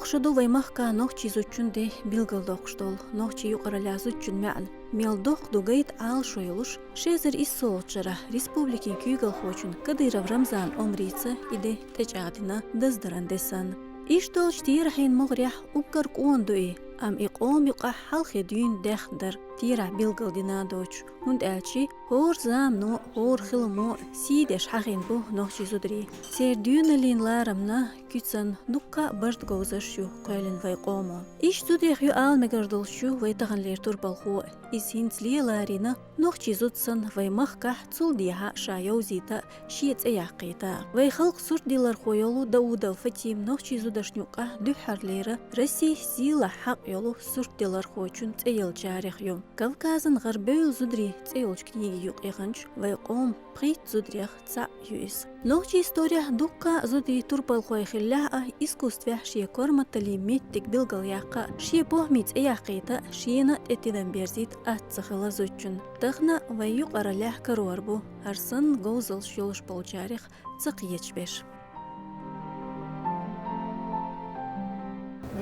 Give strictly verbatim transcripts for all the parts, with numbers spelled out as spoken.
Дукха шу ду вай махкахь нохчийн зудчун де билгалдоккхуш долу. Нохчийн юкъараллехь зудчун маьӀна мел доккха ду гайта Ӏалашо йолуш, ши эзар иссолгӀачу шарахь республикин куьйгалхочун Кадыров Рамзанан омрица и де тӀечӀагӀдина даздаран де санна. Иштта долчу терахьийн могӀарехь уггар къона ду и, амма и къоман юкъахь хьалхе дуьйна даьхна дара, терахь билгалдина доцуш, хӀунда аьлча хӀора замано, хӀора хиламо сий деш хьахийна бу нохчийн зударий. Церан доьналлин ларамна, куьцанна дуккха а барт говзарш ю кхоьллина вай къомо. Иштта зудех ю ала мегар долуш ю вай таханлера турпалхо. Иза хӀинца леларийна нохчийн зуда санна вай махкахь, цул дехьа ша йовзийта а, шен цӀе яккхийта а. Вай халкъан суртдиллархо йолу Даудова Фатима нохчийн зударшна юкъахь дуьххьарлера Россин сийлахь хьакъ йолу суртдиллархочун цӀе еллачарех ю. «Кавказан гӀарабевлла зударий» цӀе йолчу книгин юкъаяханчу вай къоман пхийтта зударех цхьаъ ю иза. Нохчийн исторехь дуккха а зудийн турпалхой хиллехь а, искусствехь шен корматаллин меттиг билгалъяккха а, шен похӀмин цӀе яккхийта а, шена а тӀе тидам берзийта атта ца хилла зудчун. Тахана вай юкъараллехь карор бу, хӀара санна говзаллаш йолуш болчарех ца кхеташ берш.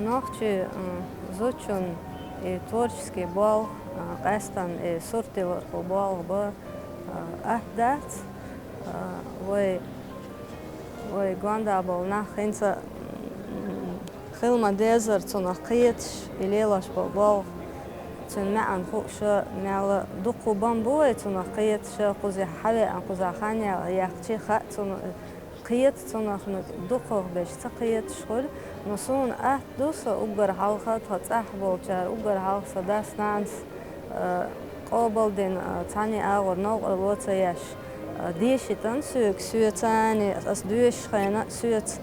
Нохчийн, м, зудчун и творческий болх, а, къаьстина и суртдиллархо болх бан, а, атта дац, а, вай, вай гонаха болу нах хӀинца, м, хила ма-дезара цунах кхеташ и лелош болу болх. Цуьнан маьӀна хууш а, мелла дуккха бан бу вай цунах кхеташ а, кхузахь хьавеана, кхузахь хан яьккхича хаьа цунах, кхета цунах, ну, дукхах берш ца кхеташ хуьлу. Но суна атта ду, со уггар хьалха тхан цӀахь болчара, уггар хьалха сан дас-нанас, а, къобалдина, а, цхьаьнний агӀор новкъарло ца еш, а, дешийтина соьга, соьца а, ас доьшучу хенахь а соьца,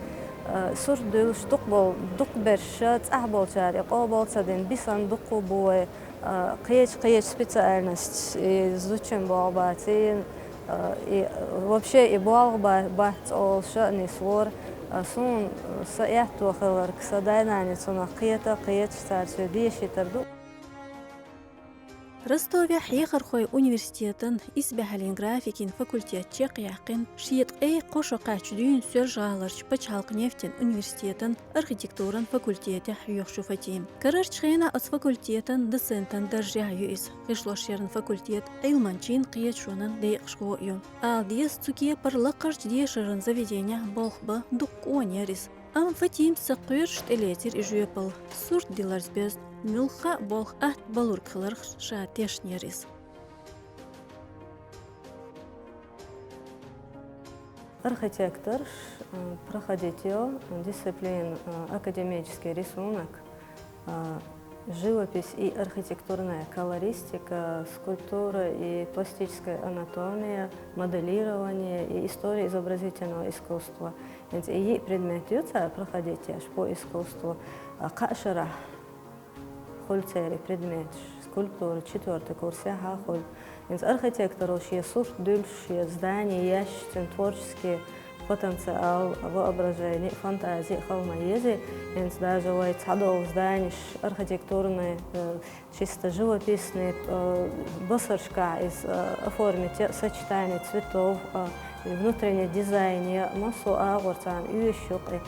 а, сурт дуьллуш дукха болу, дукха берш а цӀахь болчара и къобал ца дина, бисина дуккха бу вай. А, кхечу-кхечу специальносташ, и зудчун болх бац, и, а, и вообще и болх ба-, бац олуш а нислора. А, суна, сан аьтто хиларг, сан дай-наной цунах кхета а кхеташ, цара соьга дешийтар ду. Ростовехь хьехархойн университетан исбаьхьаллин графикин факультет чекхъяьккхина шен ткъе кхо шо кхаьчча дуьйна Соьлжа-ГӀаларчу пачхьалкхан нефтан университетан архитектуран факультетехь хьоьхуш ю Фатима. Карарчу хенахь оцу факультетан доцентан даржехь ю иза. ГӀишлошъяран факультетан Ӏилманчин, кхеташонан декъашхо а ю. Ала деза, цу кепара лакхарчу дешаран заведенехь болх бан дукха къона яра иза. Амма Фатимас ца кхоьруш тӀелецира и жоьпалла. Сурт диларца боьзна, муьлхха а болх атта балург хиларх ша тешнера иза. Архитекторш, э, проходить йо дисциплина, э, академический рисунок, э, живопись и архитектурная колористика, скульптура и пластическая анатомия, моделирование и история изобразительного искусства. ХӀинца и йиъ предмет ю цара проходить еш по искусству, э, кхаа шарахь. Хуьлу церан предметаш, скульптура четвёртый курсехь а хуьлу. ХӀинца архитекторо шен сурт дуьллуш, шен здани еш, цуьнан творческий потенциал, воображение, фантази хила ма еза. ХӀинца даже вай цхьадолу зданиш архитектурный, э, чисто живописный, э, басаршкахь иза, э, оформить, сочетание цветов, э, внутренний дизайн, массо а агӀор царна оьшуш ю-кх и.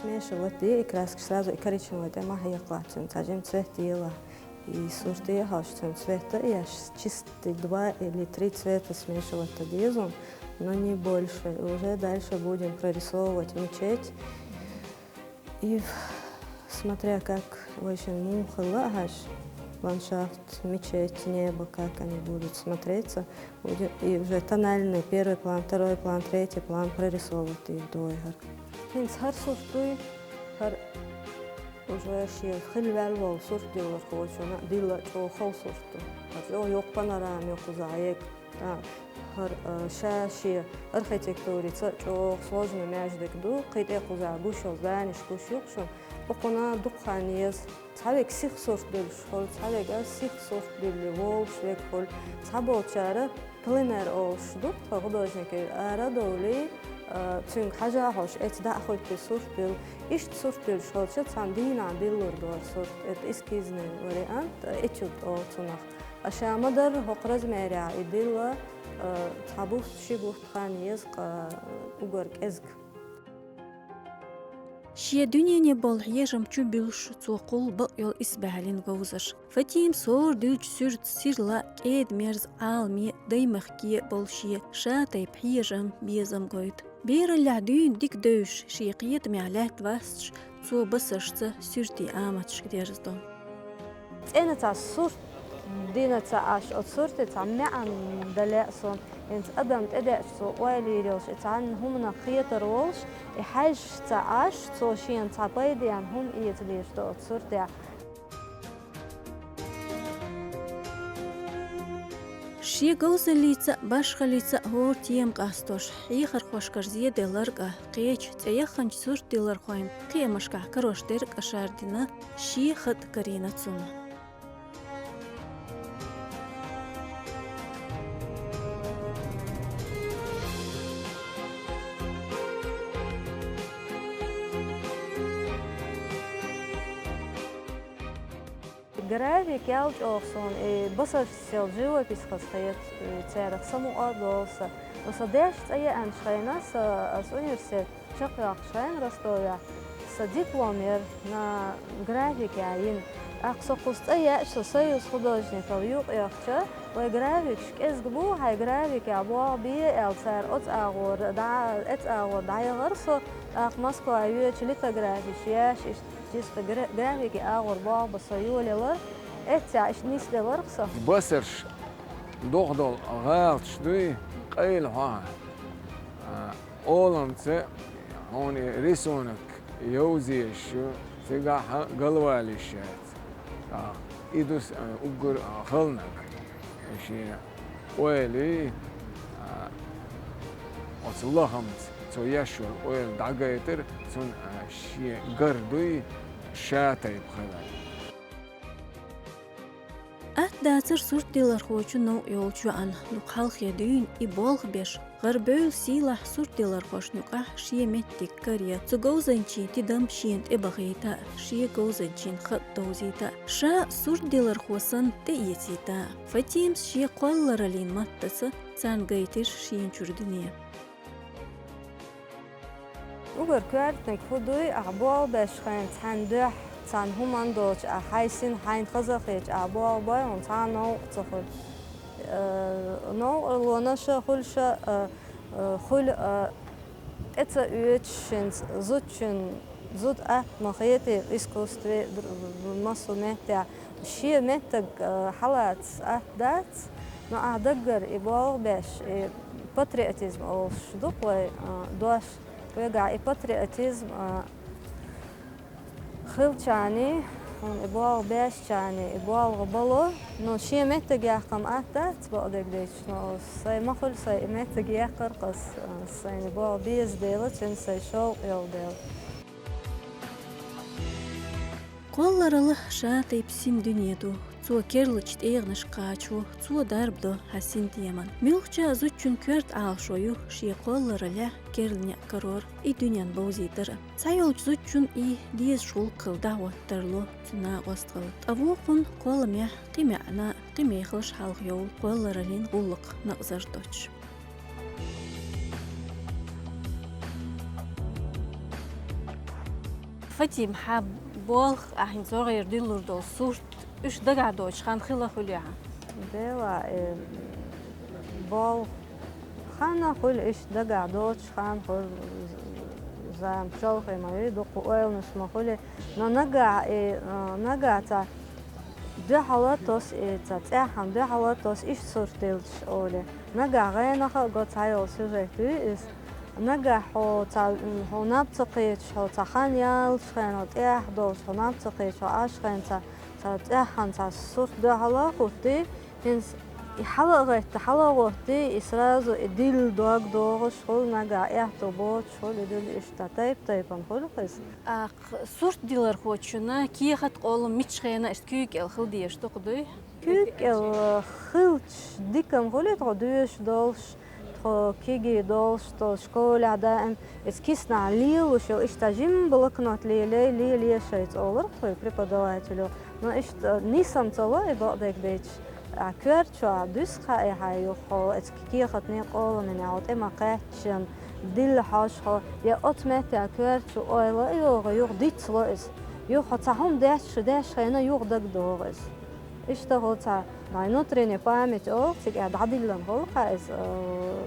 Смешивать де и краскаш сразу и коричневый тӀе ма хьекхалахь, цуьнан цхьа жима цвет елахь. И сурте а хьожуш, цуьнан цвет а еш, чистый два или три цвета смешивать деза, но не больше. И уже дальше будем прорисовывать мечеть. И смотря как, в общем, муха лаахьаш, ландшафт, мечеть, небо, как они будут смотреться, будем, и уже тональный, первый план, второй план, третий план прорисовывать и дойгӀар. ХӀинца хӀара сурт дуй, хӀара уже шен хила ваьлла волу сурт диллархочунна дилла чӀогӀа хала сурт ду. ХӀара чӀогӀа йоккха панорама ю кхузахь ега. ТӀаккха ХӀара, а, ша шен архитектурица чӀогӀа сложный маьждиг ду, кхин тӀе кхузахь гуш йолу зданеш гуш ю-кх шуна, укхунна дукха хан еза. Цхьа верг сиха сурт дуьллуш хуьлу, цхьа верг а сиха сурт дуьллий волуш верг хуьлу. Цхьаболчара пленэр олуш ду тхан художникийн, ара а довлий, а, цуьнга хьажа хьожуш, эцца дӀа а хӀуьттий сурт дуьллу. Иштта сурт дуьллуш хилча, цхьана дийнахь диллур ду хӀара сурт, это эскизный вариант, этюд олу цунах. Ткъа ша ма-дарра хӀокху размерехь и дилла, а, цхьа бутт, ши бутт хан еза, ткъа уггар кӀезиг. Шен дуьнене болу хьежам чу буьллуш, цо кхуллу бакъйолу исбаьхьаллин говзарш. Фатимас хӀора дуьллучу суьртаца сирла, кӀеда-мерза, Ӏаламе, даймахке болу шен ша-тайпа хьежам, безам гойту. Бераллехь дуьйна дика девзаш, шен кхетамехь лаьтта васташ, цо басаршца суьртийн аматашка дерзадо. ЦӀена цхьа сурт дина ца Ӏаш, оцу сурте цхьа маьӀна дан лаьа суна. ХӀинца адам тӀедеача цо ойла йийр йолуш, и цхьанна хӀуманах кхетар волуш, и хьаьжча ца Ӏаш, цо шена цхьа пайденна хӀума эца дезаш ду оцу суртехь. Шен говзаллица а, башхаллица а хӀора тема къастош, хьехархошкара зеделларг а, кхечу цӀе яхханчу суртдиллархойн кхиамашкахь карош дерг а шардина, шен хатӀ карийна цунна. Графика ял чӀогӀа суна, и басаршца йолу живопись хаза хета, и царах самукъа а долу сан. Но сан дешан цӀе еанчу хенахь, сан аса университет чекхйоккхуш хенахь Ростовехь, сан диплом яра на графикехь йина. ТӀаккха со кхуза цӀе яьӀча, со Союз художников юкъа яхча, вайн графикаш кӀезиг бу, хьайн графикехь болх бе, аьлла, цара оцу агӀора дӀа-, эцу агӀора дӀаяхара со, тӀаккха Москва йоьдучу литографиш еш, иштта чисто гра-, графикин агӀор болх бан со йолаелира, эццехь иштта нисделира со. Басарш дохадолу гӀалаташ дуй, къайла хьо, а, оланца хьуна и рисунок йовза езаш ю, цигахь хьан галвала йиш яц. А, и ду сан, а, уггар, а, халанаг. Шен ойла, а, оцу лахамца цо еш йолу ойла дӀагайтар, цунна, а, шен гар дуй, ша-тайпа хилар. Атта дацара суртдиллархочун новкъа йолчу йоӀана, дукха хьалхе дуьйна и болх беш, гӀарабевлла сийлахь суртдиллархошна юкъахь шен меттиг каре, цу говзанчин тидам шена тӀебахийта а, шен говзанчин хатӀ довзийта а, ша суртдиллархо санна тӀеэцийта а. Фатимас шен кхоллараллин маттаца царна гайтира шена чуьра дуьне. Уггар коьртаниг хӀун дуй, ахь болх беш хенахь цхьаьна дуьхьа, цхьана хӀуманна доцуш ахь хьайн сина хьайна хаза а хеташ ахь болх бой, хьуна цхьа а новкъа ца хуьлу. Э, новкъарлонаш а хуьлуш а, э, э, хуьлу, э, тӀе ца оьцуш шуьнца зудчун, зуда атта ма хетий искусстве, др-, массо меттехь. Шен меттиг, э, хьалаца атта дац, но ахь даггара и болх беш, и патриотизм олуш ду-кх вай, э, дош. Вегахь и патриотизм, э, хилчарний, хьуна и болх бешчарний и болх бало, но шен меттиг яккха-м атта дац, бакъдерг дийцича, но сайн ма хуьлу сайн и меттиг яккхар-кх ас, э, сайна и болх беза дела, цуьнан сайн шовкъ йолу дела. Кхолларалла ша-тайпа син дуьне ду. Цо керлачу тӀегӀанашка кхачо, цо дарба до хьан синтеман. Муьлххача а зудчун коьрта Ӏалашо ю шен кхоллараллехь керла некъ карор, и дуьненна бовзийтар а. Цхьайолчу зудчунна и дезаш гӀуллакх хилла дӀахӀотта тарло цуьнан накъосталла. Ткъа вукхунна кхолламехь кхин маьӀна, кхин мехалш хьалха йовлу кхоллараллин гӀуллакх накъзар доцуш. Фатима, хьан болх, ахь хӀинца гӀайгӀа диллур долу сурт, уьш дагахь доцуш хан хилла хуьлу хьан? Дела, э, болх хан хуьлу, уьш дагахь доцуш хан хуьлу, зама чолхе ма вий, дуккха ойланаш ма хуьлу. Но нагахь, э, нагахь цхьа дуьхьал а тосу и, цхьа цӀеххьана дуьхьал а тосу иштта сурт диллича олий. Нагахь гӀайгӀанах а го цхьайолу сюжет юй иза. Нагахь хьо цхьа, хьо наб ца кхеташ, хьо цхьа хан яллачу хенахь, хьо тӀехь долуш, хьо наб ца кхеташ, хьо Ӏаш хенахь цхьа, цхьа цӀеххьана цхьа сурт дуьхьал а хӀуттий, хӀинца И хьала а гӀетта, хьала а гӀоттий, и сразу и дилла дог догӀуш хуьлу, нагахь аьтту боцуш хуьлу, и дилла иштта тайп-тайпана хуьлу иза. Ах, сурт дилархочунна кехат, къолам миччахьа а иштта куьйга кӀел хила дезаш ду-кх дуй? Куьйга кӀел хилча дика-м хуьлу, тхо доьшуш долуш, тхо кегий долуш, тхо школехь даим иза киснахь лелош йолу, иштта жимма блокнот лелай, лелае шайца олура-кх вай преподаватело. Но иштта нисам ца ло и бакъдерг дайча, а, коьртачохь дуьсу хьан и хьайн юха хьо, иза кехатний къоламнехь хьо тӀе ма кхаьччина, дилла хьожа хьо, я оцу меттехь коьртачу ойла а йогӀу, юха дицло иза. Юха хьо цхьа хӀума деш, деш хенахь юха дагадогӀу иза. Иштта хӀо цхьа, вайн внутренняя память олу, цигахь дӀадиллина хуьлу-кх иза, э,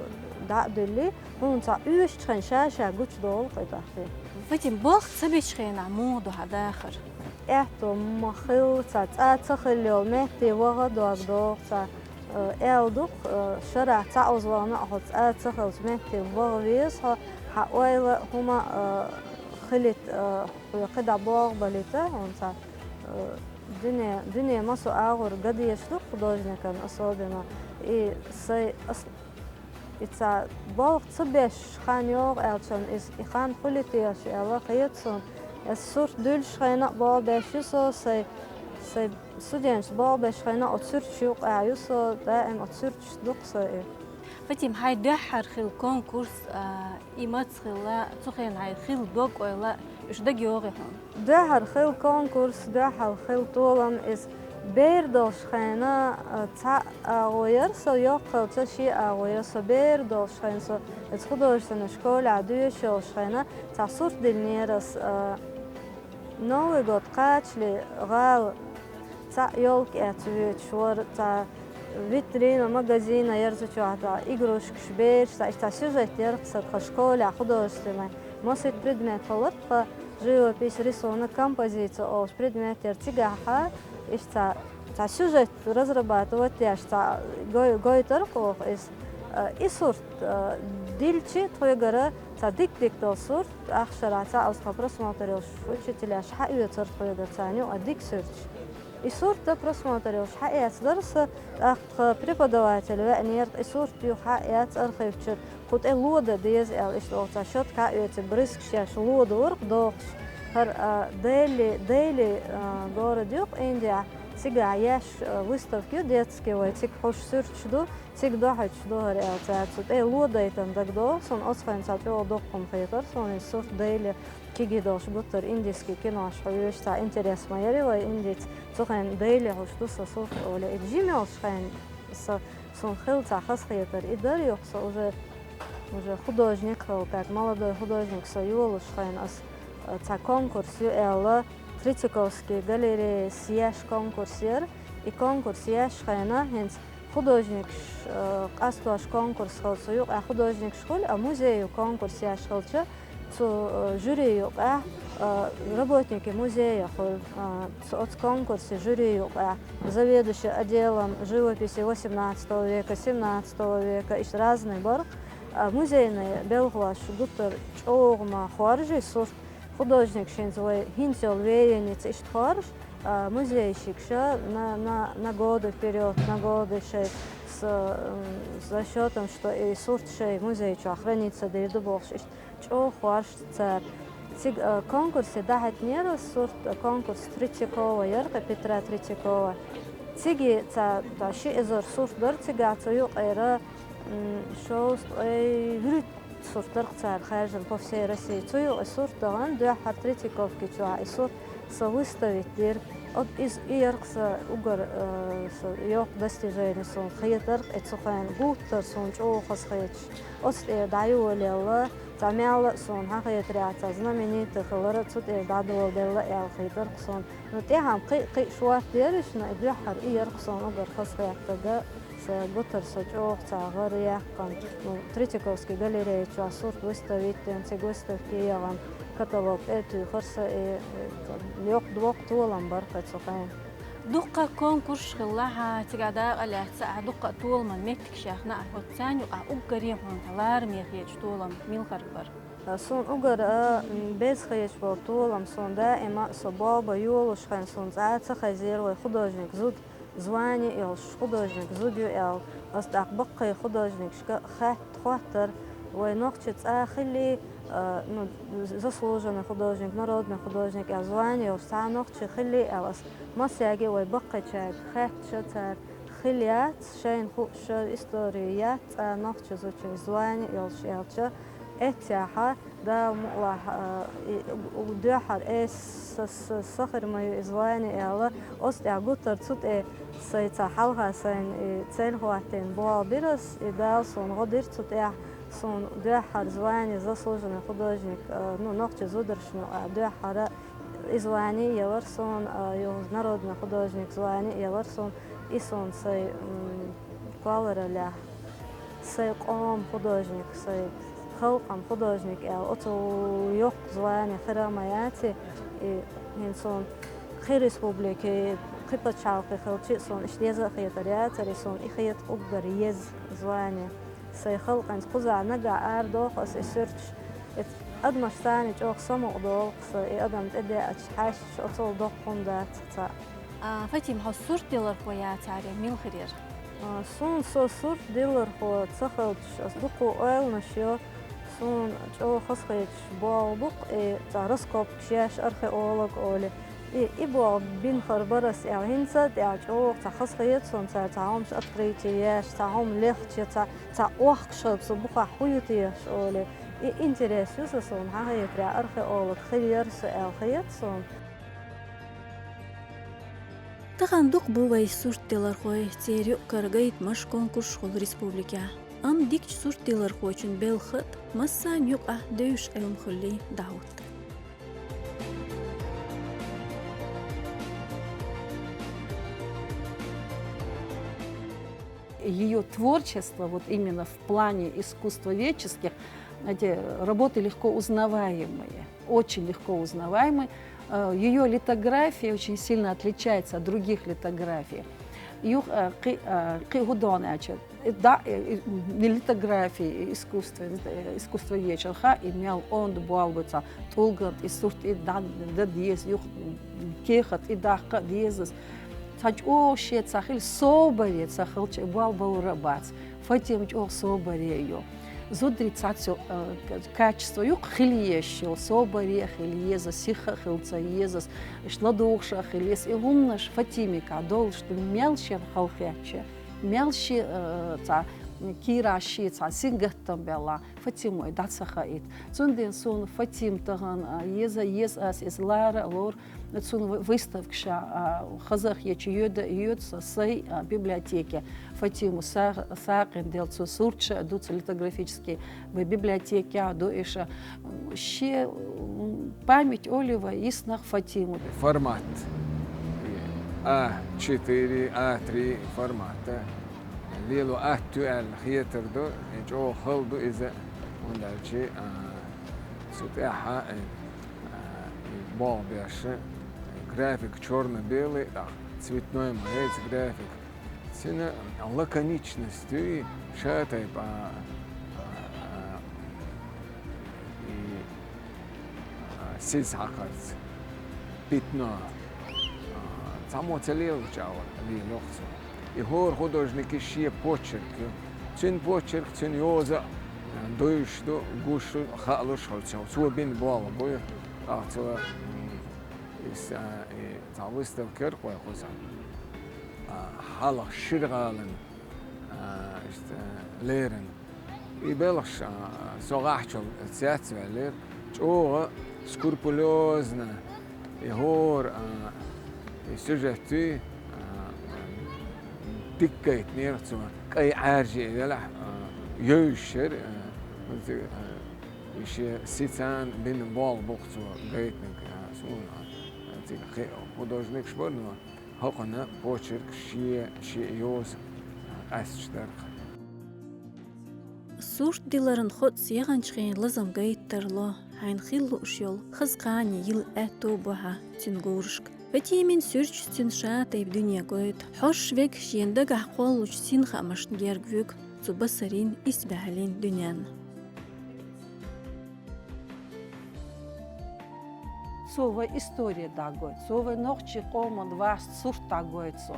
дӀа а дуьллий, хӀунда цхьа оьшучу хенахь ша-ша гучудолу-кх и тӀаккха. Вадим, болх ца бечу хенахь муха ду хьан дахар? Аьтту ма хилла, цхьа цӀа ца хилла йолу метте ваха дог догӀу, цхьа, э, аьлла ду-кх, э, шарахь цхьа оза вахана а хьо цӀа ца хиллачу метте ваха веза хьо, хьан ойла а, хӀума а, э, хилийта, э, хьоьга кхидӀа болх балийта, хьуна цхьа, э, Дуьне, дуьне массо а агӀор ган дезаш ду художникан особенно. И сайн ас-, и цхьа болх ца беш хан йогӀу аьлча, иза и хан хуьлий-те аьлла хета суна. Ас сурт дуьллуш хенахь а болх беш ю со, сайн, сайн студенташца болх беш хенахь а оцу суьрташ юкъахь ю со, даим оцу суьрташца ду-кх сайн и. Вадим, хьайн дуьххьара хилла конкурс, а, и маца хилла, цу хенахь хьайн хилла дог-ойла, уьш дага йогӀий хьуна? Дуьххьара хилла конкурс, дуьххьара хилла толам иза бер долуш хенахь, а, цхьа агӀо яра со, йоккха хилча ши агӀо яра со, бер долуш хенахь со иза художественный школехь доьшуш йолуш хенахь, цхьа сурт диллинера ас, а, Новый год кхачале гӀала цхьаъ ёлка эцна воьдуш вара, цхьа витрина магазина яра цу чохь, цхьа игрушкаш, бераш, цхьа иштта сюжет яра-кх сан тхан школехь художественный. Масийтта предмет хилла-кх тхан: живопись, рисунок, композиция олуш предмет яра. Цигахь иштта цхьа, цхьа сюжет разрабатывать деш, цхьа гой-, гойтура-кх оха иза. Э, и сурт, э, дилчи тхоьгара цхьа дика-дика долу сурт, ахшара цхьа оцу тхан просмотр йолуш учителяша хьаоьцура тхоьгара царна юкъа дика суьрташ. И сурт а просмотр йолуш хьаэцнера сан, тӀаккха тхан преподаватель веанера, и сурт юха хьаэца архив чуьра, кху тӀе ло дан деза аьлла, иштта оха цхьа щётка хьаоьций, брызгаш еш ло дора-кх дохуш. ХӀара, а, Дели, Дели, а, город ю-кх Индехь, цигахь еш, а, выставка ю детский вай, цига хьуш суьрташ ду, цига дохьуьйтуш ду хӀара аьлла цара цу тӀе ло дайтина дагадогӀу суна, оцу хенахь цхьа чӀогӀа дуккха хӀума хетара суна, иза сурт Дели кегий долуш гуттара индийский кинош хьо вуьйш, цхьа интерес ма яра вай индийца, цу хенахь Дели хьуш ду сан сурт олий. И жима йолуш хенахь сан, суна хилла цхьа хазахетар и дара, юха со уже, уже художник хилла, так, молодой художник со йолуш хенахь ас, э, цхьа конкурс ю аьлла, Третьяковский галереяс еш конкурс яра. И конкурс еш хенахь хӀинца художникаш, э, къастош конкурс хилла, цу юкъахь художникаш хуьлу, а музею конкурс еш хилча, цу, э, жюри юкъахь, э, работники музея хуьлу, э, цу, оцу конкурсе жюри юкъахь заведующий отделом живописи восемнадцатого века, семнадцатого века, иштта разный бара-кх. А музейный белхалоша гуттара чӀогӀа ма хоржу и сурт, художникаш хӀинца вай хӀинца йолу веянийца иштта хоржу, а, музейщикаша на, на, на годы вперёд, на годы шайн с, м, с расчётом, что и сурт шайн музей чохь храниться дийр ду бохуш, иштта чӀогӀа хоржу цара. Цига, а, конкурсе дӀахьаьтнера сурт, а, конкурс Третьякова яра-кх, Петра Третьякова. Цига цхьа, цхьа ши эзар сурт дара цигахь, цу юкъера, м, шовзткъе вуьрхӀитта сурт дара-кх цара хаьржина по всей России. Цу юкъа и сурт дахана, дуьххьара Третьяковки чохь и сурт сан выставить дира. Оцу иза и яра-кх сан уггар, э, сан йоккха достижение суна хетара-кх, и цу хенахь гуттара суна чӀогӀа хазахеташ. Оцу тӀера дӀайолаелла, цхьа мелла а суна хьан хетарехь цхьа знаменитый хилар а цу тӀера дӀадоладелла аьлла хетара-кх суна. Ну, тӀаьхьа-м кхин а, кхин а шорта дерриш, но и дуьххьара и яра-кх суна уггар хазахеттарг а. Сан гуттара со чӀогӀа цхьа гӀара яьккхина, ну, Третьяковский галерея чохь сурт выставить дина, цига выставке яхана, каталог тӀе а туьйхира сан, и, и, йоккха доккха толам бара-кх цу хенахь. Дуккха конкурсаш хилла хьан, цигахь дакъа лаьцна ахь, дуккха а толаман меттигаш яьхна ахь, оцу царна юкъахь уггаре хьуна лараме хеташ толам милхарг бара? Суна уггар а, м, беза хеташ болу толам, суна даима а со болх бан йолуш хенахь суна цкъа а ца хезира вай художник зуда. Звание йолуш художник зуда ю аьлла, ас тӀаккха баккхий художникашка хатта хоттар, вай нохчи цӀа хилий, а, ну, заслуженный художник, народный художник аьлла, звание йолуш цхьа нохчи хилий аьлла, ас массаьрга вай баккхийчаьрга хаьттича, цара хила яц, шайна хууш истори яц цӀа нохчи зудчун звание йолуш аьлча, эццехьа, Дала мукъалахь, а, и, у, дуьххьара эс са, са, са хир ма ю и звание аьлла, оцу тӀехь гуттар цу тӀе сайн цхьа хьалха сайна и цель хӀоттийна болх бира ас, и Дала суна гӀо дира цу тӀехь, суна дуьххьара звание заслуженный художник, а, ну, нохчи зударшна юкъахь дуьххьара и звание елира суна, а, юха народный художник звание елира суна, и суна сайн, м, кхоллараллехь. Сайн къоман художник, сайн халкъан художник аьлла, оцу йоккха звание хир а ма яций, и хӀинца суна кхин республике, кхин пачхьалкхе хилча а суна иштта еза а хетар яцара, и суна и хета уггар еза звание. Сайн халкъанца кхузахь нагахь арадоху ас и суьрташ. Эцу адамаш царна чӀогӀа самукъадолу-кх сан, и адам тӀедеача хьаьжча, оцул доккха хӀума дац цхьаъ. А, Фатима, хьо сурт диллархо яцара, мила хир яра? А, суна со сурт диллархо ца хилча, ас дукха ойланаш йо, суна чӀогӀа хазахеташ болх бу-кх и цхьа раскопкаш еш археолог олий. И, и болх бина хир бара ас аьлла, хӀинца а тӀехь чӀогӀа цхьа хазахета суна цара цхьа хӀумаш открытие еш, цхьа хӀума лехча, цхьа, цхьа охкуш хилча цу бухахь хӀун ю теша олий. И интерес ю сан, суна хьан хетарехь археолог хир яра со аьлла хета суна. Тахана дукха бу вайн сурт диллархой, церан юкъара гайтамаш, конкурсаш хуьлу республикехь. Амма дикачу сурт диллархочун белхан а, массарна юкъахь девзаш Ӏилма хуьлий дӀахӀутту. Её творчество, вот именно в плане искусствоведческих, эти работы легко узнаваемые, очень легко узнаваемые. Э, её литография очень сильно отличается от других литографий. Юха, э, кхи-, э, кхин хӀун ду аьлча, э, да, э, э, литография, искусство, э, искусствоведчан хаа, и мел онда болх бу цхьа тӀулган тӀе сурт и дан, дан деза, юха кехат и даккха а деза. Цхьа чӀогӀа шен цхьа хила собаре ца хилча, болх бовр а бац. Фатима чӀогӀа собаре ю. Зударий цхьацца, э, качество ю-кх хила езаш йолу, собаре а хила еза, сиха а хила ца еза, иштта ладугӀуш а хила еза. И хӀуманаш Фатимигахь долуш ду, мел шена халахетча, мел ши, э, цхьа кийрахь шен цхьа сингаттам белахь, Фатимой дӀа ца хаийта. Цундела суна Фатима тахана, а, еза, еза ас иза лара а лору, цунна вы-, выставкаша, а, хазахетча йоьду а йоьду со сайн, а, библиотеке. Фатиму са-, сагӀина делла цу сурташ а ду, цу литографический, вай библиотекехь а ду иша. Шен, м, память олий вай, йиснах Фатиму. Формат. А четыре, А три формата. Лело атта ю аьлла хетар ду, и чӀогӀа хала ду иза, хӀунда аьлча, а, цу тӀехь, э, а, и болх беш, график чёрно-белый, а, цветной ма яц график. Цуьнан лаконичность ю, ша тайпа, а, а, и, а, сиз хьакхарца. Пятно. А, цхьаммо ца лелачу агӀор лело-кх цо. И хӀора художника шен почерк ю. Цуьнан почерк, цуьнан йоза а, а, дуьйш ду, гуш ду, хаалуш хуьлу цо. Цо бина болх бу и. ТӀаккха цо, м, и са-, и цхьа выставка яра-кх вай кхузахь. А, хьалха шира гӀалина, а, иштта, леррина. И белхаш, а, со гӀахьчул цецваьллера, чӀогӀа скрупулёзно и хӀора, а, и сюжет ю, а, дика гайтинера цо, кӀайн Ӏаьржа а велахь, а, йовзаш яра, а, цига, а, и шен сицан бина болх бу-кх цо гайтинарг, а, суна, а, цига кхин художникаш бара, но хӀокхуьнан почерк шен, шен йоза къаьсташ дара-кх. Сурт диларан хоццу яханчу хенан лазам гайта тарло, хьайна хила лууш йолу хаза кхане йила аьтто а бу хьан цуьнан гурашка. Фатимин суьрташ цуьнан ша тайпа дуьне гойту. Хьош верг шена дагахь кхоллучу синхаамашна герга воьгу цу басарийн, исбаьхьаллин дуьненна. Цо вайн истори дӀагойту, цо вайн нохчийн къоман васт сурт дӀагойту цо.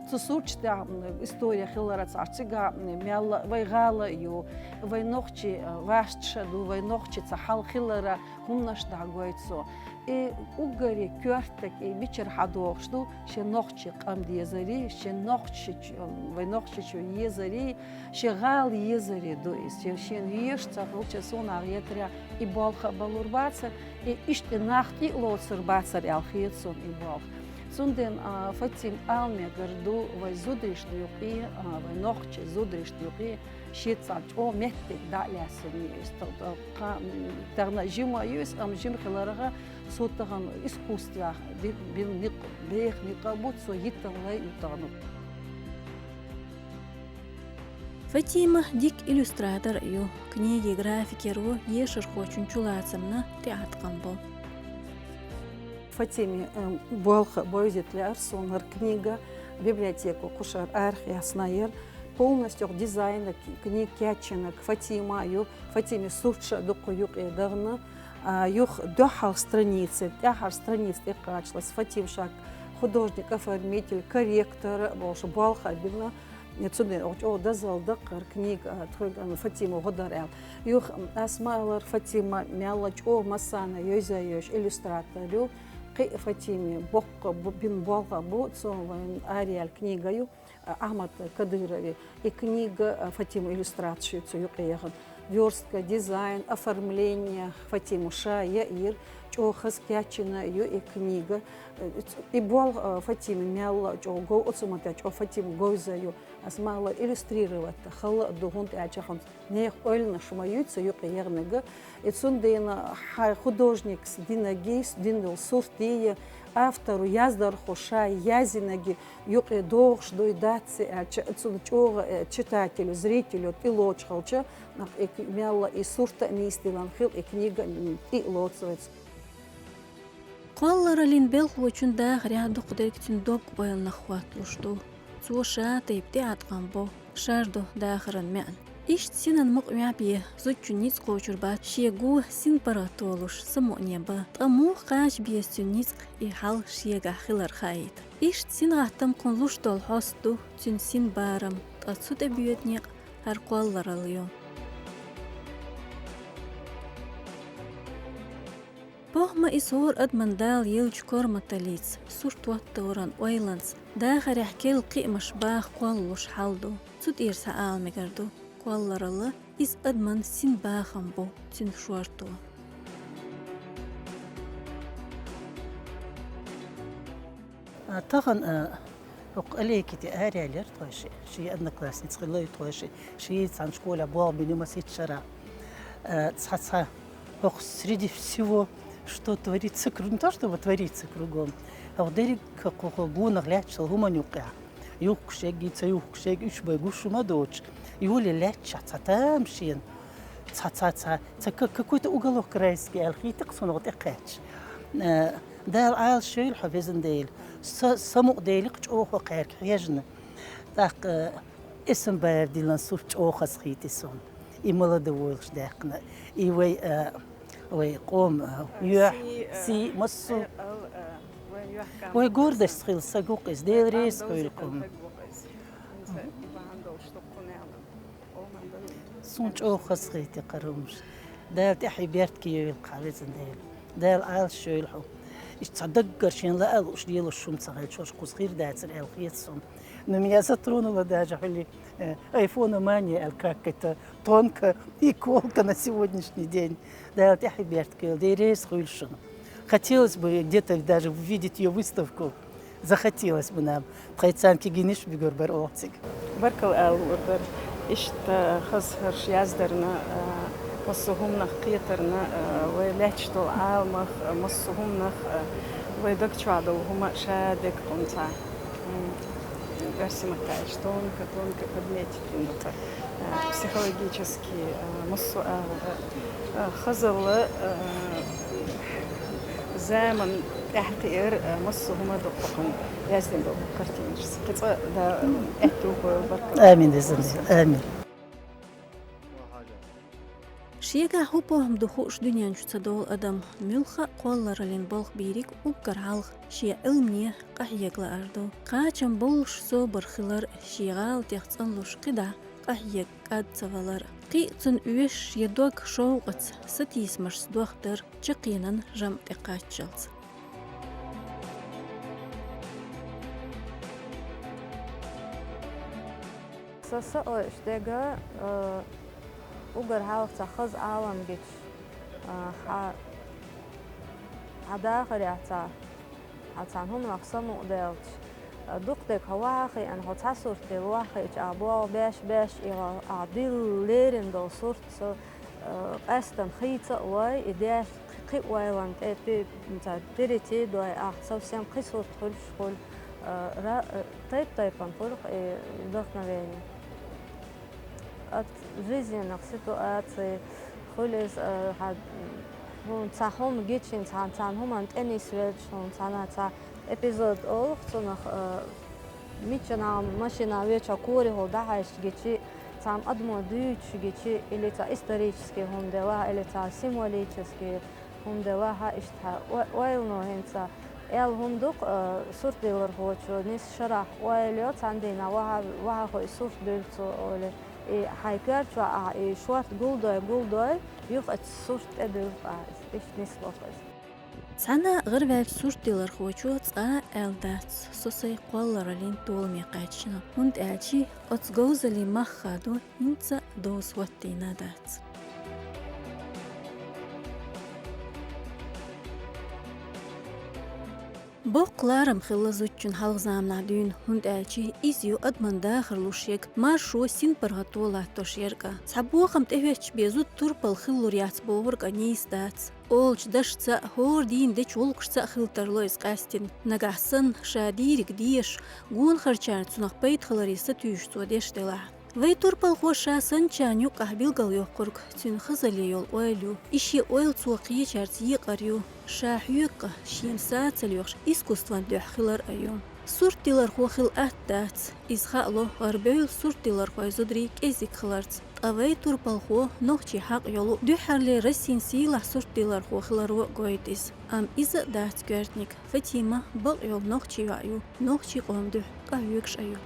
Цу сурташ тӀехь, м, истори хиларца, цигахь, м, мел вай гӀала а ю, вай нохчий, а, ваьшта ша ду, вай нохчий цхьа хьал хиларан хӀуманаш дӀагойт цо. И уггаре коьртаг, и мичара хьадогӀуш ду, шен нохчий къам дезаре, шен нохчий, вай нохчий езаре, шен гӀала езаре ду иза. Шен, шен вешан ца хилча, сона гӀетарехь, и болх а балур бацар, и иштта нах тӀе а лоцур бацар аьлла хета суна и болх. Цундела, а, Фатима ала мегар ду, вай зударшна юкъе, а, вай нохчий зударшна юкъе, шен цхьа чӀогӀа меттиг дӀа а лаьцна ю иза. Тхо-, тхо-, кха-, м, тахана жима ю иза, амма жима хиларга, цо тахана искусствехь ди-, бина никъ, беха никъ а бу, цо йитина лай ю тахана. Фатима дика иллюстратор а ю, книгин графикера ву, дешархочун чулацамна тӀеӀаткъам бо. Фатимин, э, болх бовзийта лаьара суна хӀара книга, библиотеко кхушара арахь яьсна яра. Полностью дизайн к-, книга кечйинарг Фатима а ю, Фатимин сурташ а дукха юкъе дахана. А, юха дуьххьара страница, тӀаьххьара страница тӀе кхаччалц Фатима ша художник-оформитель, корректор а волуш болх а бина. Цундела оха чӀогӀа дозалла даккхара книга, а, тхоьга, а, Фатима гӀо дара аьлла. Юха, м, ас ма-аллара, Фатима мелла чӀогӀа массарна йовза йовзаш иллюстратор ю. Кхин а Фатимин боккха бу-, бина болх а бу, цо вайн араяьлла книга ю, а, Ахьмад Кадыровн. И книга, а, Фатимин иллюстрацеш ю цу юкъе яхана. Вёрстка, дизайн, оформление Фатима ша яйира, чӀогӀа хаза кечйина ю и книга. Э, и болх, а, Фатимин мелла чӀогӀа гов, оцу мотта чӀогӀа Фатима говза ю. Ас ма-аллара, иллюстрировать хала а ду, хӀунда аьлча хӀинца нехан ойланаш ма ю цу юкъе яханарг. И цундела хьайн художникас динаргий, дина долу суртий, авторо, яздархо ша яздинаргий юкъе догӀуш дуй, дац аьлча, цунна чӀогӀа, э, читателю, зрителю тӀелоцуш хилча, нах и к-, мелла и сурт а нийса диллина хила, и книга а тӀе а лоцу вайца. Кхоллараллин белхалочун дахарехь дукхахдерг цуьнан дог-ойланах хӀотталуш ду. Цо ша тайпа тӀеӀаткъам бо, шардо дахаран маьӀна. Иштта синан мукъа ваьпе зудчун ницкъ кхочур бац, шен го син паргӀат толуш самукъане бан. Ткъа муха кхача беза цуьнан ницкъ, и хьал шегахь хилар хаийта? Иштта сингаттам кхунна луш долу хьоста ду, цуьнан син барам, ткъа цу тӀе боьду некъ хӀара кхолларалла ю. ПохӀма иза хӀора адамна Дала еллачу корматаллица, сурт хӀоттаваран ойланца, дахарехь керла кхиамаш баха кхоллалуш хьал ду. Цу тӀера схьаала мегар ду, кхолларалла иза адаман син бахам бу, цуьнан шорто. А, тахана, а, хӀокху Олейкина тӀе араяьллера тхойшиъ, шен одноклассница хилла ю тхойшиъ, шиъ цхьана школехь болх бина ю масийтта шарахь. А, цхьа-цхьа хӀокху среди всего, что творится кругом, не то чтобы творится кругом, хӀокху дерриг кху-, кху гонах лаьтташ долу хӀуманна юккъехь, юхкуш ерг, ца юхкуш ерг, уьш бен гуш хӀума доцуш, йоле лаьтташ цхьа тамашийна. Цхьа, цхьа, цхьа, цхьа ка-, какой-то уголок райский аьлла хийтта-кх суна тӀекхаьчча. Э, Дала Ӏалашйойла хьо, везан Дела. Са-, самукъадели-кх чӀогӀа хьо кхаьрга хьежна. ТӀаккха, э, эсам бара диллина сурт чӀогӀа хазахийти суна. И молодой войлуш даьккхина. И вай, э, вай къоман, э, юьхь, сий, э, сий, массо а. Вай гордость хила саг ву-кх иза, Дела реза хуьлда-кх. Суна чӀогӀа хазахийти кхара хӀумаш. Дала тӀаьхье беркате йойла-кх хьан, везан Дела. Дала Ӏалашйойла хьо. Иштта цхьа даггара шен лаа лууш лелаш хӀума ца хилча, хӀорш кхуза хир дацара аьлла хета суна. Но меня затронула даже, хьуьлли, э, айфономания аьлла, как это тонко и колко на сегодняшний день. Дала тӀаьхье беркате йойла, Дела реза хуьлда шуна. Хотелось бы где-то даже увидеть её выставку. Захотелось бы нам. Тхайн царна кегийнаш а буьгур бара оха цига. Баркалла ала луур бара. Иштта хаза хӀорш яздарна, а, массо а хӀуманах кхетарна, а, вай лаьтташ долу Ӏаламах, а, массо а хӀуманах, а, вай даг чохь долу хӀума ша дерг кхунца. М, оьрсийн маттахь аьлча, тонко, тонко подметить дина ду-кх. Э, психологически, э, массо а агӀор, э, хазалла, э, заман тӀаьхьакхиар, э, массо а хӀума ду-кх кхунна яздина долу картинашца. Кхин цкъа а Дала аьтту бойла, баркалла. Амин, везан Дела, амин. Ш Шегахь хӀун похӀма ду хууш дуьнен чу ца долу адам, муьлхха а кхоллараллин болх бийриг уггар хьалха шен Ӏилмане къахьега лаар ду. Кхачам болуш собар хилар, шен гӀалатех цӀанлуш кхидӀа къахьега кӀад ца валар, кхин а цунна оьшуш я дог шовкъаца, сатийсамашца дохдар, чаккхенан жамӀ тӀекхаччалц. Сан са ойуш дега, э, угар хьалха цхьа хаза Ӏалам гича, э, хьа-, хьан дахарехь цхьа, хьан цхьана хӀуманах самукъадаьлча, э, дукха дега хьо вахьа а хиъна, хьо цхьа сурт дилла вахьа хиъча, ахь болх беш-беш, и ахь дилла лерина долу сурт со, э, къаьстина хийца а вой, и деш кхин а ойланна тӀе пи-, ца, перейти а дой, ахь совсем кхин сурт хуьлуш хуьлу, э, ра-, э, тайп-тайпана хуьлу и вдохновение. От жизненных ситуаций хуьлу иза, э, хьан, хьуна цхьа хӀума гича, цхьана, цхьана хӀуманна тӀе нисвелча, хьуна цхьана цхьа эпизод олу цунах, э, миччанхьа машина веача корехула дӀахьаьжча гича, цхьана адамо дуьйцуш гича, или цхьа исторический хӀума делахь, или цхьа символический хӀума делахь, иштта хьан ой-, ойлано хӀинца аьлла хӀума ду-кх, э, суртдиллархочо нисса шарахь ойла йо, цхьана дийнахь вахьа, вахьа хьо и сурт дуьллу цо олий. И хьайн коьртачохь ахь и шорта гулдой, гулдой, юха оцу сурта тӀе дуьллу-кх ахь иза. Иштта нисло-кх иза. Цхьана гӀараваьллачу суртдиллархочо цкъа а аьлла дац, со сайн кхоллараллин толаме кхаьчна, хӀунда аьлча оцу говзаллин мах хадо хӀинца а довза хӀоттийна дац. Боккха ларам хилла зудчун хьалха заманахь дуьйна, хӀунда аьлча иза ю адаман дахар луш ерг, маршо, синпаргӀато латтош ерг а. Цхьа бохам тӀехӀоьттуш бен зуда турпал хиллур яц бохург а нийса дац. Олучу дашца а, хӀора дийна дечу гӀуллакхашца а хила тарло иза къаьстина. Нагахь санна, ша дийриг дезаш, гонахарчарна цунах пайда хиларе сатуьйсуш цо деш делахь. Вайн турпалхо ша санначарна юккъехь билгалйоккхург цуьнан хазалле йолу ойла ю. И шен ойла цо кхечаьрца екъар ю. Ша хьоьга-кх шена саца лоьхуш искусстван дуьхьа хилар а ю. Суртдиллархо хила атта дац. Иза хаало гӀарабевлла суртдиллархойн зударий кӀезиг хиларца. Ткъа вайн турпалхо нохчийн хьакъ йолу, дуьххьарлера Россин сийлахь суртдиллархо хиларо а гойту иза. Амма иза а дац коьртаниг. Фатима бакъйолу нохчийн йоӀ ю, нохчийн къоман дуьхьа къахьоьгуш а ю.